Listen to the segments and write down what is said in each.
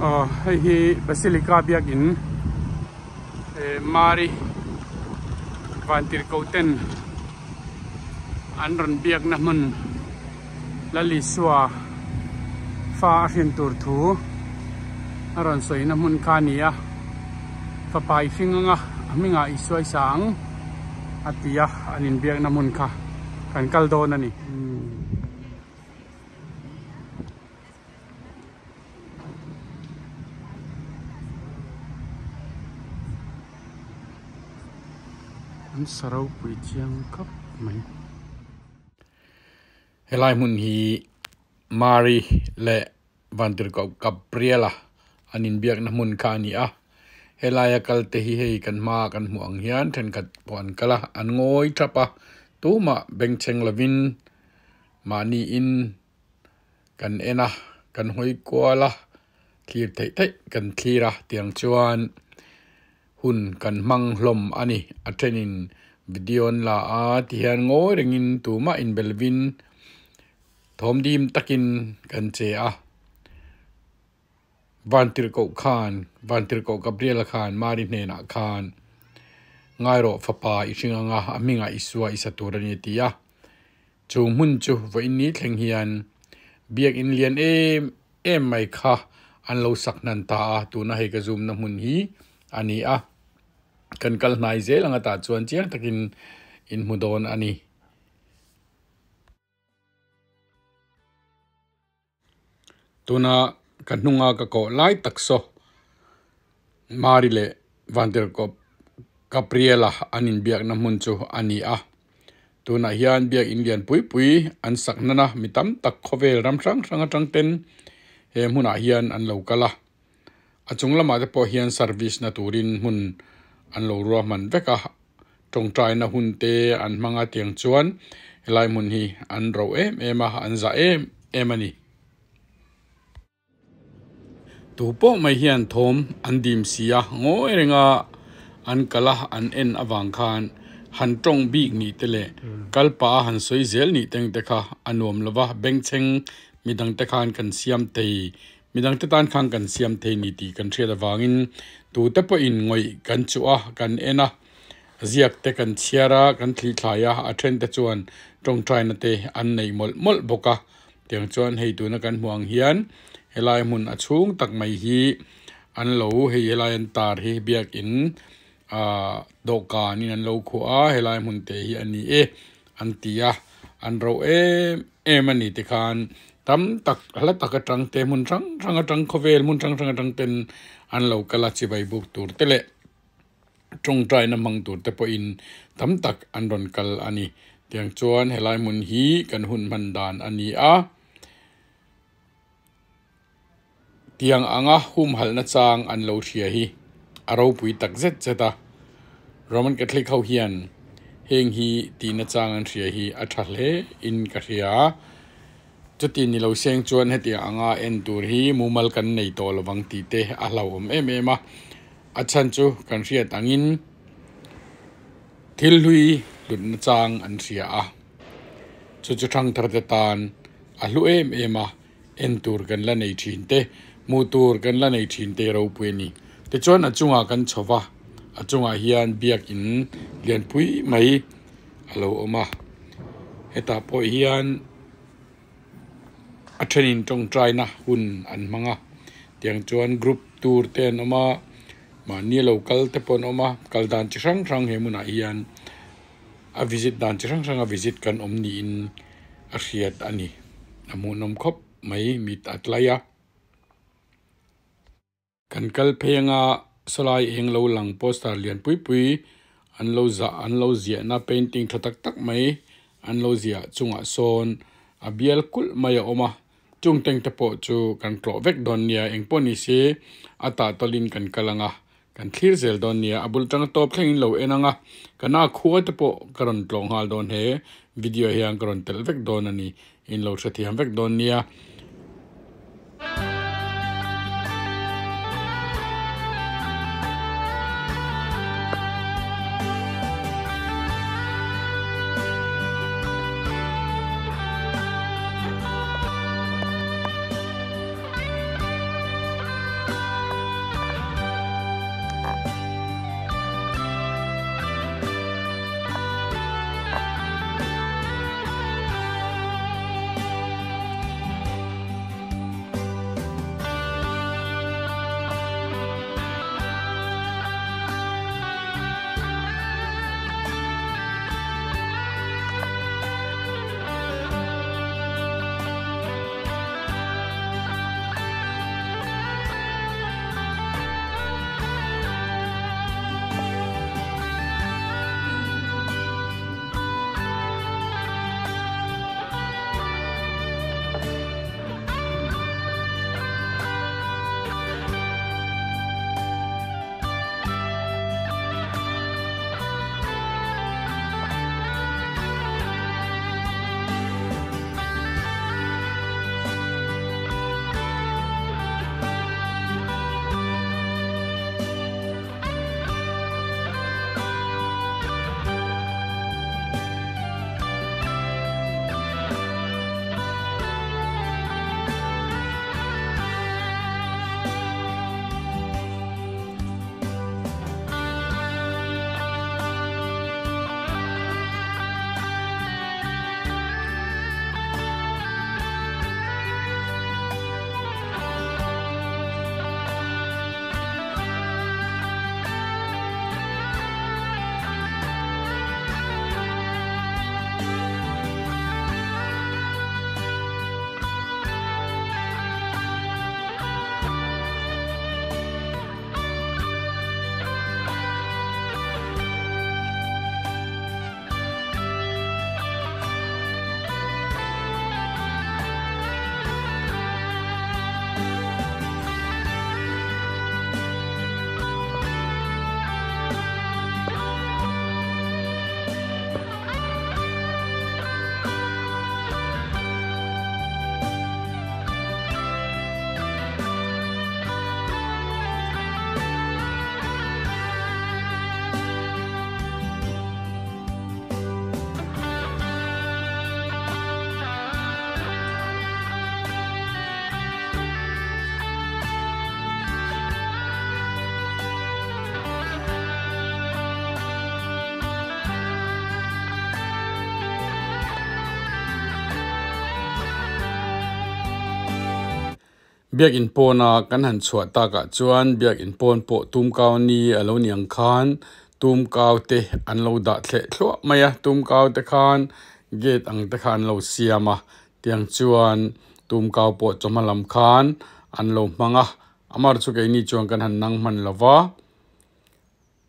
Aw hei hi Basilica biakin eh Mari Vantirhkoh ten an rawn biakna hmun Lalisua fa a hrin tur thu a rawn sawina hmun kha a ni a, fapa i hring anga a hmingah i suai sa ang a ti a, an inbiakna hmun kha kan kal dawn a ni. An sa ropui chiang khawp mai. Helai hmun hi Mari leh Vantirhkoh Gabriela an inbiakna hmun kha a ni a. Helaia kal te hi hei kan hmaa kan hmuh ang hian thenkhat pawh an kal a, an ngawi thap a, tumah bengchheng lovin mahniin kan en a, kan hawi kual a, thlir theih theih kan thlir a tiang chuan hun kan hmang hlawm a ni. A thenin video an la a tihian ngawi rengin tumah inbelvin thawm dim takin kan che a. Vantirhkoh khan, Vantirhkoh Gabriela khan Mari hnenah khan, Ngai rawh fapa i hring anga a hmingah Isua i sa tur a ni a ti a. Chu hmun chu vawiin ni thleng hian biakinn lian em em mai kha an lo sak hnan ta a, tuna hei ka zoom na hmun hi a ni a. Kan kal hnai zel anga tah chuan chiang takin in hmu dawn a ni. Tuna ka hnunga ka kawh lai tak saw Mari leh Vantirhkoh Gabriela an inbiakna hmun chu a ni a. Tunah hian biak in lian pui pui an sak nana mi tam tak khawvel ram hrang hrang atang ten he hmunah hian an lo kal a. A chung lamah te pawh hian service na turin hmun an lo ruahman vek a, tawngtaina hun te an hmang a tiang chuan helai hmun hi an ro em em a, an zah em em a ni. Tu pawh mai hian thawm an dim si a, ngawi renga an kal a, an en avang khan han tawng bik nih te leh kal pah a han sawi zel nih teng te kha a nuam lo va, bengchheng midang te khan kan siam thei Midang te tan khan kan siam thei ni tih kan hriat avangin tute pawhin ngawih kan chuh a, kan en a, ziak te kan chhiar a, kan thlithlai a, a then te chuan tawngtaina te an nei mawlh mawlh bawk a. Tiang chuan hei tuna kan hmuh ang hian helai hmun a chhung tak mai hi an lo hei helai an tar hi biakin ah dawhkanin an lo khuah a, helai hmun te hi a ni e an ti a, an ro em em a ni tikhan tam tak hla tak atang te hmun hrang hrang atang khawvel hmun hrang hrang atang ten an lo kal a chibai buk tur te leh tawngtaina hmang tur te pawhin tam tak an rawn kal a ni tiang chuan helai hmun hi kan hun hman dan a ni a tiang anga humhalhna chang an lo hria hi a ropui tak zet zet a Roman Catholic ho hian heng hi tihna chang an hria hi a tha hle in ka hria chuti ni lo seng chuan hetiang anga en tur hi mumal kan nei tawh lovang tih te a hlauhawm em em a a chhan chu kan hriat angin thil hlui hlutna chang an hria a chu chu thangthar te tan a hlu em em a. En tur kan la nei thin te, hmuh tur kan la nei thin te ropui a ni. Tichuan a chungah kan chho va, a chungah hian biakin lianpui mai a lo awm a. Hetah pawh hian a thenin tawngtaina hun an hmang a, tiang chuan group tour te an awm a, mahni lo kal te pawh an awm a, kal dan chi hrang hrang he hmunah hian a visit dan chi hrang hrang a visit kan awm niin a hriat a ni. A hmuhnawm khawp mai mit a tlai a. Kan kal phei anga sawlai eng lo lang poster lian pui pui an lo zah an lo ziahna painting tha tak tak mai an lo ziah chungah sawn a bial kulh mai a awm a. Chung teng te pawh chu kan tlawh vek dawn nia engpawh ni se a tah tawlhin kan kal anga Kan thlir zel dawn nia, a bul tanga tawp thlengin lo en ang a, ka na khua te pawh ka rawn tlawh nghal dawn he video hian ka rawn telh vek dawn a ni, in lo hrethiam vek dawn nia. Biakin pawna kan han chhuah takah chuan biakin pawn pawh tumkau ni a lo ni ang khan tumkau te an lo dah thleh thluah mai a tumkau te khan gate ang te kha an lo siam a tiang chuan tumkau pawh chawhma lam khan an lo hmang a amar chu keini chuan kan han nang hman lo va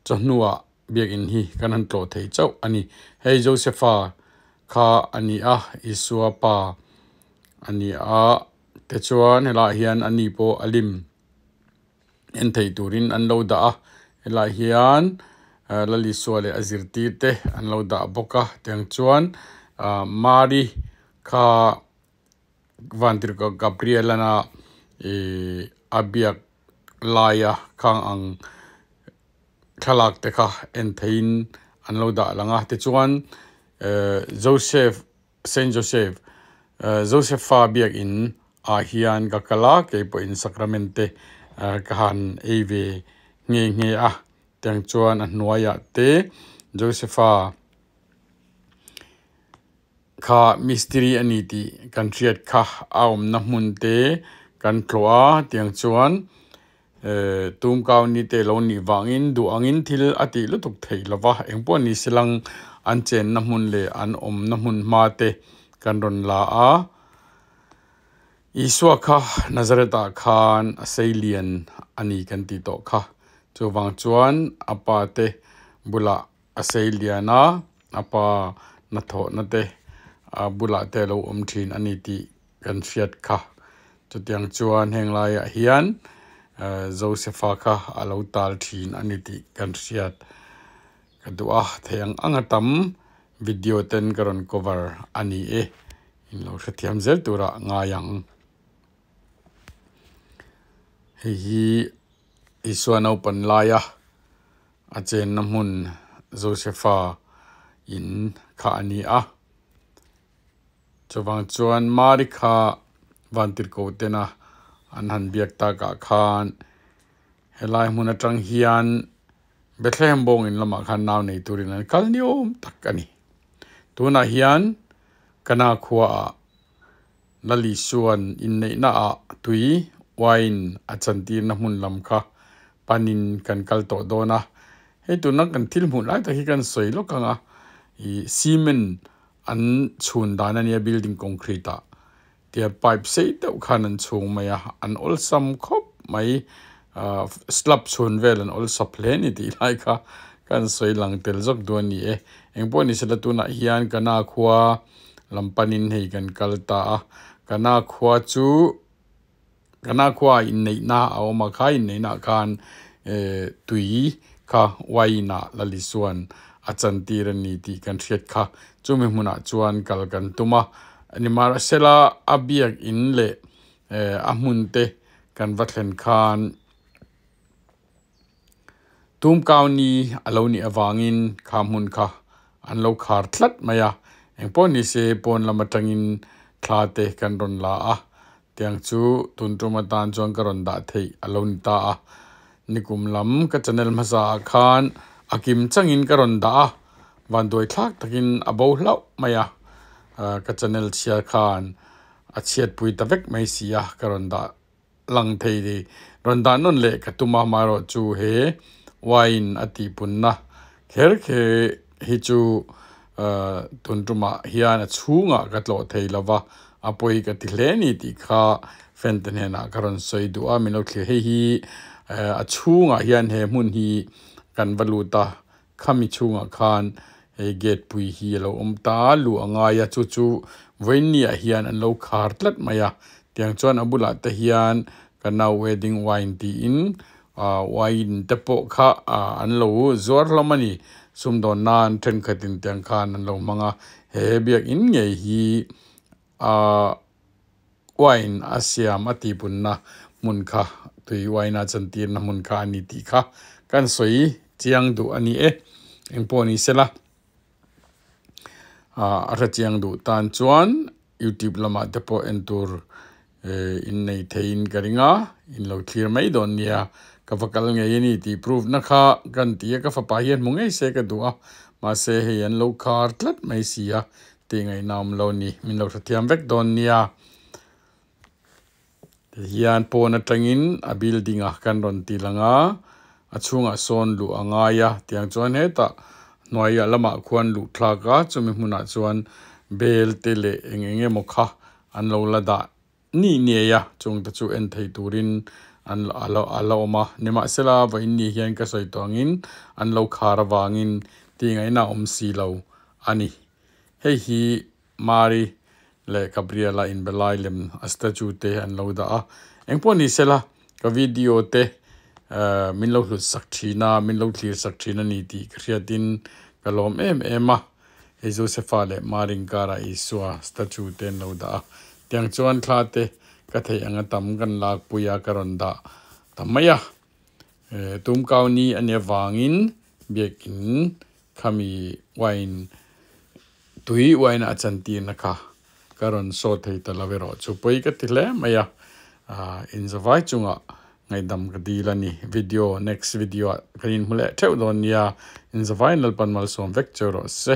chawhnuah biakin hi kan han tlawh thei chauh a ni hei Josepha kha a ni a Isua pa a ni a tichuan helaiah hian a ni pawh a lim en thei turin an lo dah a helaiah hian Lalisua leh a zirtir te an lo dah bawk a tiang chuan ah Mari kha Vantirhkoh Gabriel ana ih a biak laia khang ang thlalak te kha en theiin an lo dah lang a tichuan eh Joseph Saint Joseph eh Josepha biakin ah hian ka kal a keipawhin sacrament te ka han ei ve nghe nghe a tiang chuan a hnuaiah te Josepha kha mistiri a ni tih kan hriat kha a awmna hmun te kan tlawh a tiang chuan ehh tumkau ni te lo nih vangin duh angin thil a tih lutuk theih lo va engpawh ni se lang an chenna hmun leh an awmna hmun hma te kan rawn la a Isua kha Nazareth ah khan a sei lian a ni kan tih tawh kha chuvang chuan a pa te bulah a sei lian a a pa hnathawhna te a bulah te a lo awm thin a ni tih kan hriat kha chutiang chuan heng laiah hian ehh Josepha kha a lo tal thin a ni tih kan hriat ka duh a thei ang ang a tam video ten ka rawn cover a ni e in lo hrethiam zel turah ngai ang hei hi Isua naupan laia a chenna hmun Josepha in kha a ni a. Chuvang chuan Mari kha Vantirhkoh tena an han biak takah khan helai hmun atang hian Bethlehem bawng in lamah khan nau nei turin an kal ni awm tak a ni. Tunah hian Kana khuaah Lali chuan inneihnaah tui, wine, a chantirna hmun lam kha panin kan kal tawh dawn a. Hei tuna kan thil hmuh lai tak hi kan sawi lawk ang a, ih cement an chhun dan a nia building concrete ah tia pipe sei deuh khan an chhung mai a, an awlsam khawp mai ah slab chhun vel an awlsam hle a ni tih lai kha kan sawi lang tel zawk duh a ni e. Engpawh ni sela tunah hian Kana khua lam panin hei kan kal ta a kana khua chu kana khua ah inneihna a awm a kha inneihna ah khan eh tui kha wine ah la lisuan a chantir a ni tih kan hriat kha chumi hmunah chuan kal kan tum a nimahsela a biak in leh eh a hmun te kan va thlen khan. Tumkau ni a lo nih avangin kha hmun kha an lo khar tlat mai a, engpawh ni se pawn lam atangin thla te kan rawn la a, tiang chu tun tum atan chuan ka rawn dah theih a lo ni ta a, nikum lam ka channel hmasa ah khan a kim changin ka rawn dah a, vanduai thlak takin a bo hlauh mai a, ka channel chhiar khan a chhiatpui ta vek mai si a ka rawn dah. Lang thei ni. Rawn dah nawn leh ka tum a, amaherawh chu he wine a tihpunna kher kher hi chu tun tumah hian a chhungah ka tlawh thei lo va, a pawi ka ti hle ni tih kha fan te hnenah ka rawn sawi duh a, min lo thlir. Hei hi a chhungah hian he hmun hi kan va lut a, Khami chhungah khan hei gate pui hi a lo awm ta a, luh a ngai a, chu chu vawiinniah hian an lo khar tlat mai a, tiang chuan a bulah te hian ka nau wedding wine tiin ah wine te pawh kha ah an lo zuar hlawm a ni, sumdawn nan thenkhatin tiang khan an lo hmang a, he biakin ngei hi ah wine a siam a tihpunna hmun kha tui wine a chantirna hmun kha a ni tih kha kan sawi chiang duh a ni e engpawh ni sela ah a hre chiang duh tan chuan youtube lamah te pawh en tur eh in nei theiin ka ring a in lo thlir mai dawn nia ka va kal ngei a ni tih proof na kha kan ti a ka fapa hian hmu ngei se ka duh a mahse hei an lo khar tlat mai si a Tih ngaihna awm lo ni, min lo hrethiam vek dawn nia. Tihian pawn atangin a building a kan rawn ti lang a, a chhungah sawn luh a ngai a tiang chuan hetah hnuaiah lamah khuan luh thlak a chumi hmunah chuan bel te leh eng eng emaw kha an lo la dah ni ngei a chung te chu en thei turin an a lo a la awm a nimahsela vawiin ni hian ka sawi tawh angin an lo khar avangin tih ngaihna a awm si lo a ni hei hi Mari leh Gabriel-a inbe lai lem a statue te an lo dah a engpawh ni sela ka video te min lo hlut sak thin a min lo thlir sak thin a ni tih ka hriatin ka lawm em em a. Hei Josefa leh Mari inkara Isua statue te an lo dah a, tiang chuan thla te ka theih anga tam kan lakpui a ka rawn dah ta mai a. Tumkau ni a nih avangin biakin khami wine tui wine a chantirna kha ka rawn saw thei ta lo erawh chu pawi ka ti hle mai a, inzavai chungah ngaihdam ka dil a ni. Video next video ah kan inhmu leh theuh dawn nia, inzavaiin Lalpan malsawm vek cheu rawh se.